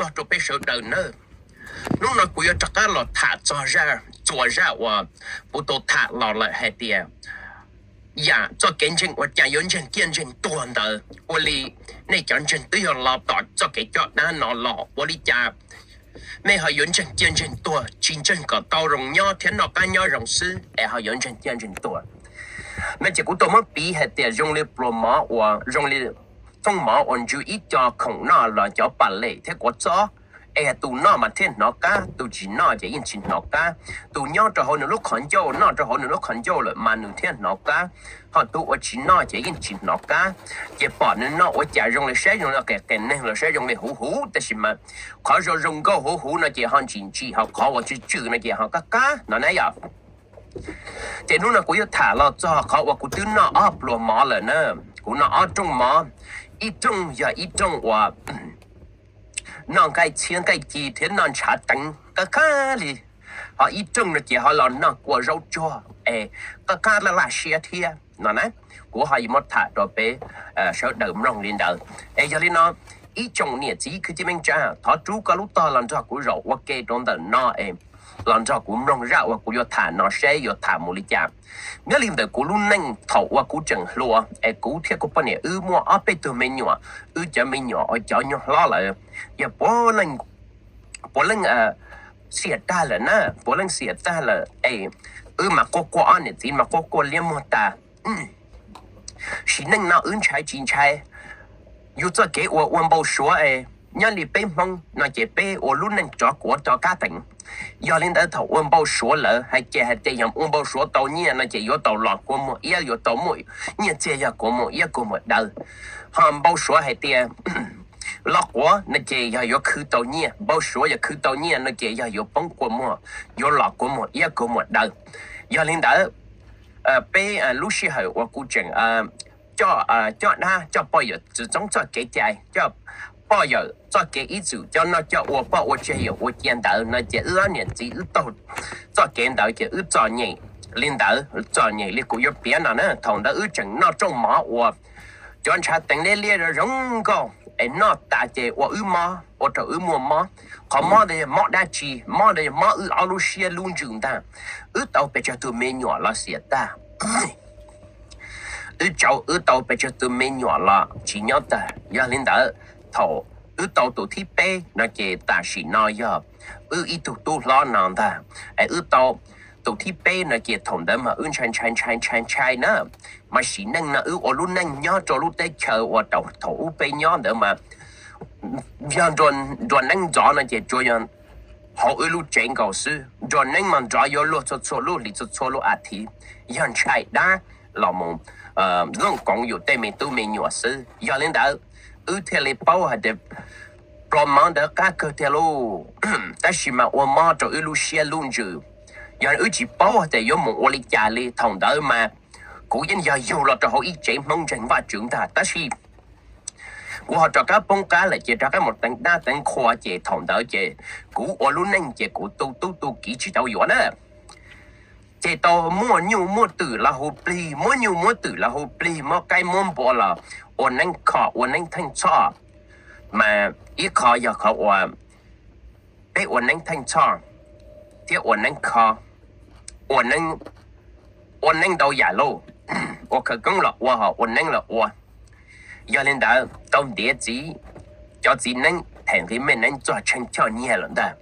tog rau peb sawv daws nawb. Hnub no kuv yuav rov qab los tham txog zaj, txuas zaj uas kuv tau tham los lawm hais tias yam txoj kev ntseeg ua cas yuav ntseeg ciaj ntseeg tuag ntawd. Ua li nej cov ntseeg twb yog los tom txoj kev coj dab no los, ua li cas nej ho yuav ntseeg ciaj ntseeg tuag, tsis ntseeg kom tau zoo nyob thiab noj qab nyob zoo xwb es ho yuav ntseeg ciaj ntseeg tuag? No ces kuv tau muab piv hais tias zoo li pluas mov uas, zoo li thooj mov uas ntsw ib co khoom noj los cov pas lem thiab kua txob, es tus noj mas thiaj hnov qab, tus tsis noj ces yeej tsis hnov qab. Tus nyob rau hauv nws lub qhov ncauj, noj rau hauv nws lub qhov ncauj lawm mas nws thiaj hnov qab, ho tus uas tsis noj ces yeej tsis hnov qab. Ces pom nws noj ua cas zoo li saib zoo li qias qias neeg los saib zoo li huv huv, tab sis mas qhov zoo zoo nkauj huv huv no ces ho ntsim ntsim, ho qhov uas tsw tsw no ces ho qab qab no na yom. Ces hnub no kuv yuav tham los txog qhov uas kuv twb noj ob pluas mov lawm na. Kuv noj ob rooj mov, ib rooj yog ib rooj uas noj nqaij txhiab nqaij ci thiab noj ntshav teev qab qab li, ho ib rooj no ces ho los noj kua zaub tsuag es qab qab laj laj siab thiab no na. Kuv ho yuav muab tham rau peb sawv daws mloog li ntawd. Es yog li no, ib tsoom niam txiv kwv tij neej tsa, thov rub koj lub tog los nrog kuv zaum ua ke rau ntawm no es los nrog kuv mloog zaj uas kuv yuav tham no seb yuav tham mus li cas. Nyob li ntawm kuv lub neej thaum uas kuv tseem hluas es kuv thiab kuv poj niam wb muaj ob peb tug me nyuam, wb cov me nyuam uas cov nyuag hlob lawm yog puav leej, puav leej xiam tag lawm na, puav leej xiam tag lawm es wb mas quaj quaj, ob niam txiv mas quaj quaj liab muag tas. Sim neej no wb ntshai tsis ntshai, yus txoj kev ua ua npau suav es nyob li peb Hmoob no ces peb ua lub neej rov kuav rov qab teem. Yog li ntawd thaum ua npau suav lawm hais ces hais tias yog ua npau suav tau nyiaj no ces yuav tau los kua muag iab, yuav tau muaj nyiaj txiag yog kua muag iab kua muag daw. Ho npau suav hais tias los quav no ces yog yuav khwv tau nyiaj, npau suav yog khwv tau nyiaj no ces yog yuav poob kua muag, yuav los kua muag iab kua muag daw. Yog li ntawd peb lub sij hawm uas kuv tseem coj, coj dab coj poj yawm txwv txoob txoj kev cai, coj poj yawm txoj kev ib txwm coj noj coj ua poj ua tseg yawm ua cia ntawd no ces wb ob niam txiv wb taug txoj kev ntawd ces wb txom nyem li ntawd, txom nyem li kuv yuav piav no na. Thaum ntawd wb tseem noj rooj mov uas cov ntshav teev liab liab zoo nkauj es noj tas ces ua wb mob, ua rau wb muaj mob. Qhov mob ntawd yog mob dab tsi? Mob ntawd yog mob wb ob lub siab lub ntsws ntag. Wb tau pes tsawg tus me nyuam los xiam tag, wb tau, wb tau pes tsawg tus me nyuam los tsis nyob tag. Yog li ntawd thaum wb tau tus thib peb no ces tam sim no yog wb ib tug tub hlob no ntag. Es wb tau tus thib peb no ces thaum ntawd mas wb ntshai ntshai ntshai ntshai ntshai na. Mas sim neej no wb ua lub neej nyob rau lub teb chaws uas thaum ub peb nyob ntawd mas yog nruas neeb ntxov no ces tsuas yog hauv wb lub tsev nkaus xwb. Nruas neeb mas nrov yuav luag txhua txhua lub hlis txhua txhua lub a thiv, yog ntshai dab los mus looj koov yus tej me tub me nyuam xwb. Yog li ntawd wb thiaj li paub hais tias pluas mov ntawd qab kawg tiag lauj, tab sis mas ua mob rau wb lub siab lub ntsws. Yog wb tsis paub hais tias yuav mus ua li cas li, thaum ntawd mas kuv yeej yog yug los rau hauv ib tsev Hmoob ntseeg Vajtswv ntag, tab sis kuv ho rov qab poob qab lawm ces rov qab mus teev dab teev qhua ces thaum ntawd ces kuv ua lub neej ces kuv tu tub tu kiv tsis tau yuav na. Ces tau muaj nyuj muaj twm los hu plig, muab nyuj muab twm los hu plig, muab qaib muab npua los ua neeb kho ua neeb theej txhoj. Mas ib qho yog qhov uas peb ua neeb theej txhoj thiab ua neeb kho, ua neeb, ua neeb ntau yam lauj, ua khawv koob los ua, ho ua neeb los ua. Yog li ntawd tau ntiav txiv, cov txiv neeb them nqi mej neeb txog tsheej choj nyiaj lawm ntag.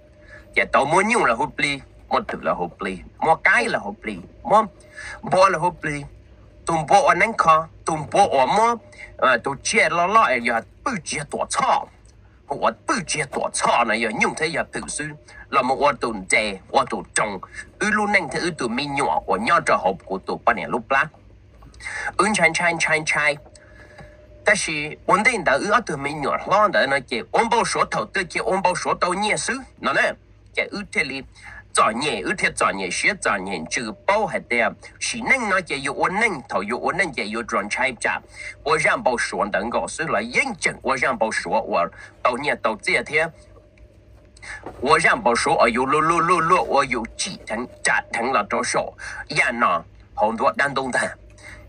Ces tau muab nyuj los hu plig, muab twm los hu plig, muab qaib los hu plig, muab npua los hu plig. Tus npua ua neeb kho, tus npua uas muab tus tsiaj loj loj yog pwj tsiag tuam txhoj, hu ua pwj tsiag tuam txhoj no yog nyuj thiab yog twm xwb, los mus ua tus ntes ua tus roos wb lub neej thiab wb tus me nyuam uas nyob rau hauv kuv tus poj niam lub plab. Wb ntshai ntshai ntshai ntshai, tab sis ua ntej ntawd wb ob tug me nyuam hlob ntawd no ces ua npau suav, thaum twg ces ua npau suav tau nyiaj xwb no na. Ces wb thiaj li txom nyem, wb thiaj txom nyem siab txom nyem ntsws paub hais tias sim neej no ces yus ua neej, thaum yus ua neej ces yus tsuas ntshai tsam ua zaj npau suav ntawd nkaus xwb los yeej tseem ua zaj npau suav uas tau nyiaj tau txiaj thiab ua zaj npau suav uas yus luag luag luag luag ua yus tsim dheev tsam dheev los rau saum yaj no hauv nruab dab ntub ntag.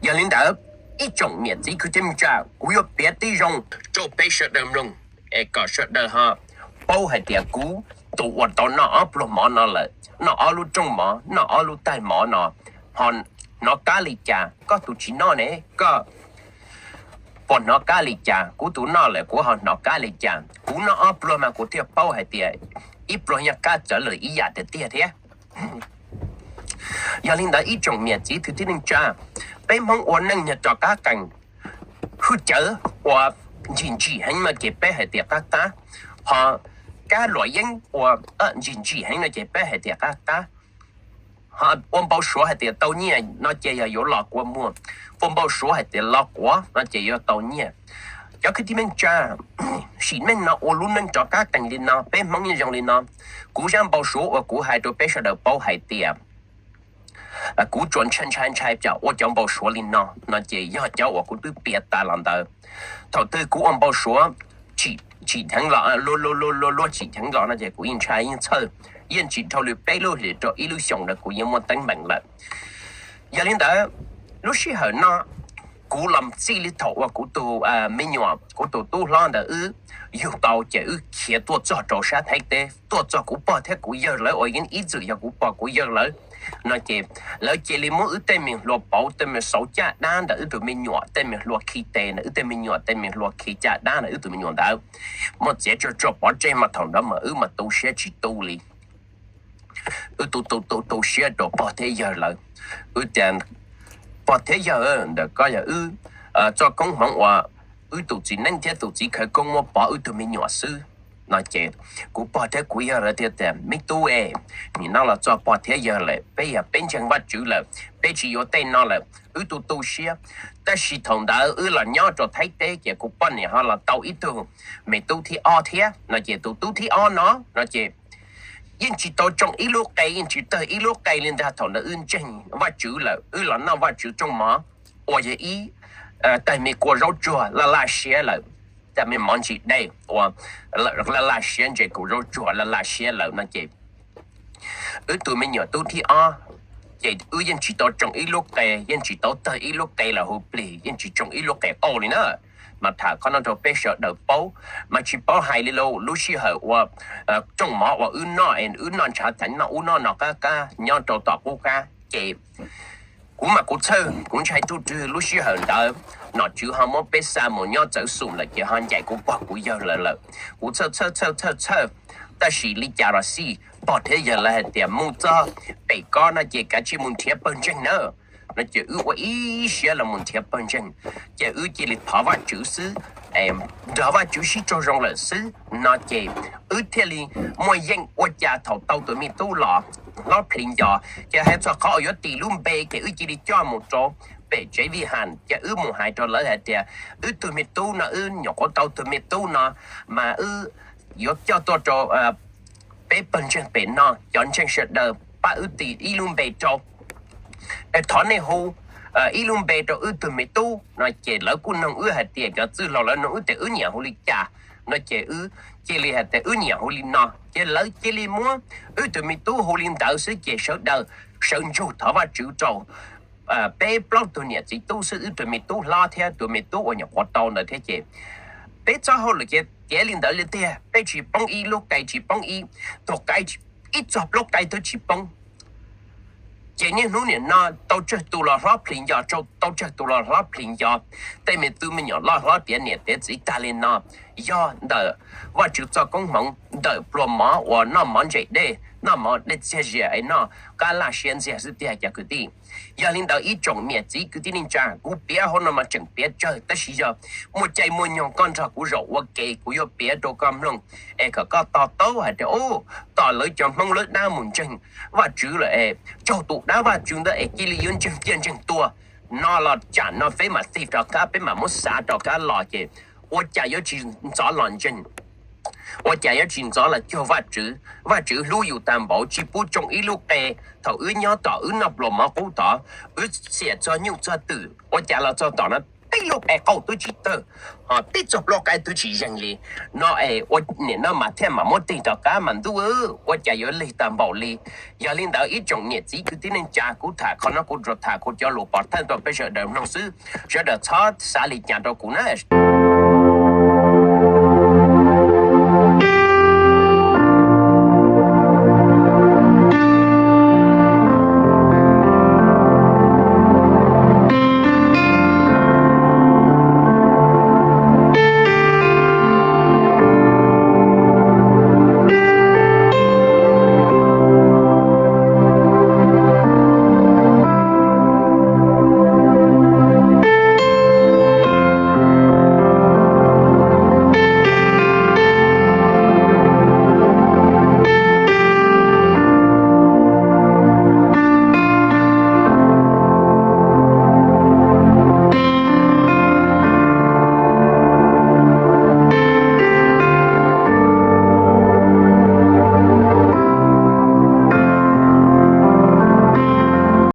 Yog li ntawd, ib tsoom niam txiv kwv tij neej tsa, kuv yuav piav tib zoo rau peb sawv daws mloog es kom sawv daws ho paub hais tias kuv tus uas tau noj ob pluag mov no lawm, noj ob lub rooj mov, noj ob lub taig mov no, ho hnov qab li cas? Koj tus tsis noj ne, koj puas hnov qab li cas? Kuv tus noj lawm kuv ho hnov qab li cas? Kuv noj ob pluag mas kuv thiaj paub hais tias ib pluag yeej qab txawv lawm ib yam tiag tiag thiab. Yog li ntawd ib tsoom niam txiv kwv tij neej tsa, peb Hmoob ua neej nyob rov qab qees, hwj cawv uas ntsim ntsim heev no ces peb hais tias qab qab, ho kab luam yeeb uas ntsim ntsim heev no ces peb hais tias qab qab, ho ua npau suav hais tias tau nyiaj no ces yog yuav los kua muag, ua npau suav hais tias los quav no ces yuav tau nyiaj. Cov kwv tij neej tsa, sim neej no ua lub neej rov qab qees li no, peb Hmoob yeej zoo li no. Kuv zaj npau suav uas kuv hais rau peb sawv daws paub hais tias kuv tsuas ntshai ntshai ntshai tsam ua cov npau suav li no no ces yog cov uas kuv twb piav tas los ntawd. Thaum twg kuv ua npau suav tsim dheev los, luag tsim dheev los no ces kuv yeej ntshai yeej txhawj, yeej tsis dhau li peb lub hlis rau ib lub xyoos ntawd kuv yeej muaj teeb meem lawm. Yog li ntawd, lub sij hawm no kuv los txij li thaum uas kuv tus me nyuam, kuv tus tub hlob ntawd wb yug tau ces wb khiav tuaj txog rau sab Thaib teb, tuaj txog kuv pog thiab kuv yawg lawv uas yeej ib txwm yog kuv pog kuv yawg lawv no ces lawv cia li muab wb tej me hluas pauv, tej me xauv caj dab ntawm wb tus me nyuam, tej me hluas khi tes ntawm wb tej me nyuam, tej me hluas khi caj dab ntawm wb tus me nyuam ntawd, muab txiav tsuag tsuag pov tseg mas thaum ntawd mas wb mas tu siab tsis tu li. Wb tu tu tu tu siab rau pog thiab yawg lawv. Wb tias, pog thiab yawg, ntawm koj yog wb txoj koob hmoov uas wb tus txiv neej thiab tus txiv khawv koob muab pov wb tug me nyuam xwb no ces kuv pog thiab kuv yawg lawv thiaj tias, me tub e, nim no los txog pog thiab yawg lawm, peb yog peb ntseeg Vajtswv lawm, peb tsis yuav tej no lawm, wb tu tu siab. Tab sis thaum ntawd wb los nyob rau Thaib teb ces kuv poj niam ho los tau ib tug me tub thib ob thiab no ces tus tub thib ob no no ces yeej tsis tau tsoo ib lub qe, yeej tsis tawg ib lub qe li ntag. Thaum ntawd wb ntseeg Vajtswv lawm, wb los noj Vajtswv rooj mov uas yog ib tag me kua zaub tsuag laj laj siab lawm, tag me mov ntsis dej uas laj laj siab ntses kuv zaub tsuag laj laj siab lawm no ces wb tus me nyuam tub thib ob ces wb yeej tsis tau tsoo ib lub qe, yeej tsis tau tawg ib lub qe los hu plig, yeej tsis tsoo ib lub qe qauj li na. Mas tham qhov no rau peb sawv daws paub, mas tsis paub hais li lauj, lub sij hawm uas rooj mov uas wb noj es wb noj ntshav theev noj ub noj no qab qab nyob rau tom qub qab ces kuv mas kuv txhawj, kuv ntshai tuj rwg lub sij hawm ntawd nom tswv ho muab peb xa mus nyob txawv xum lawm ces ho ncaim kuv pog kuv yawg lawv lawm. Kuv txhawj txhawj txhawj txhawj txhawj, tab sis li cas los xij pog thiab yawg lawv hais tias mus txog pem ko no ces kav tsij mus nrhiav pawg ntseeg na no ces wb ua ib siab los mus nrhiav pawg ntseeg ces wb cia li thov Vajtswv xwb, nrog Vajtswv sib raug zoo lawm xwb no ces wb thiaj li muaj yeej. Ua cas thaum tau tus me tub los hlob plhis nco ces hais txog qhov uas yuav tis lub npe ces wb cia li coj mus rau pem tsev Vij Has ces wb mus hais rau lawv hais tias wb tug me tub no, wb nyuam qhuav tau tug me tub no mas wb yuav coj tuaj rau peb pawg ntseeg pem no, cov ntseeg sawv daws pab wb tis ib lub npe rau, es thov nej hu ib lub npe rau wb tug me tub no ces lawv kuj noog wb hais tias cov txwj laug lawv noog wb tias wb nyiam hu li cas no ces wb cia li hais tias wb nyiam hu li no ces lawv cia li muab wb tug me tub hu li ntawd xwb ces sawv daws sawv ntsug thov Vajtswv rau peb plaub tug niam txiv tub xwb, wb tug me tub hlob thiab tus me tub uas nyuam qhuav tau ntawd thiab ces peb txoj hauj lwm ces tiav li ntawd li tiag, peb tsis poob ib lub qe, tsis poob ib tug qe, ib txog plaub qe twb tsis poob. Ces niaj hnub nim no tau tsawg tus los hlob plhis nco, tau tsawg tus los hlob plhis nco, tej me tub me nyuam loj hlob tiav niam tiav txiv tag li no, yog ntawm Vajtswv txoj koob hmoov ntawm pluas mov uas noj mov ntses dej, noj mov dej txiag zias es noj qab laj siab ntxiag xwb tiag cov kwv tij. Yog li ntawd ib tsoom niam txiv kwv tij neej tsa, kuv piav hauv no mas tseem piav tsawg tab sis yog muaj caij muaj nyoog koj nrog kuv zaum ua ke kuv yuav piav rau koj mloog es kom koj to taub hais tias, u, tom lawv cov Hmoob lawv dab mus ntseeg Vajtswv lawm es raug tus dab Vajtswv ntawd es cia li yuav ntseeg ciaj ntseeg tuag no los tsam no peb mam tig rov qab, peb mam muab xav rov qab los ces ua cas yuav tsis ntxov los ntseeg, ua cas yuav tsis ntxov los cuag Vajtswv. Vajtswv hlub yus tag npaum tsis pub tsoo ib lub qe. Thaum wb nyob tom wb noj pluas mov qub tod, wb xiam txog nyuj txog twm, ua cas los txog tom no tej lub qe qauj twb tsis tawg, ho tej txog plaub qe twb tsis zeeg li no es ua nim no mas thiaj mam muab tig rov qab mas ntuj, ua cas yuav lig tag npaum li. Yog li ntawd ib tsoom niam txiv kwv tij neej tsa, kuv tham qhov no kuv tsuas tham kuv cov lus pov thawj rau peb sawv daws mloog xwb, sawv daws txhob xav li cas rau kuv na.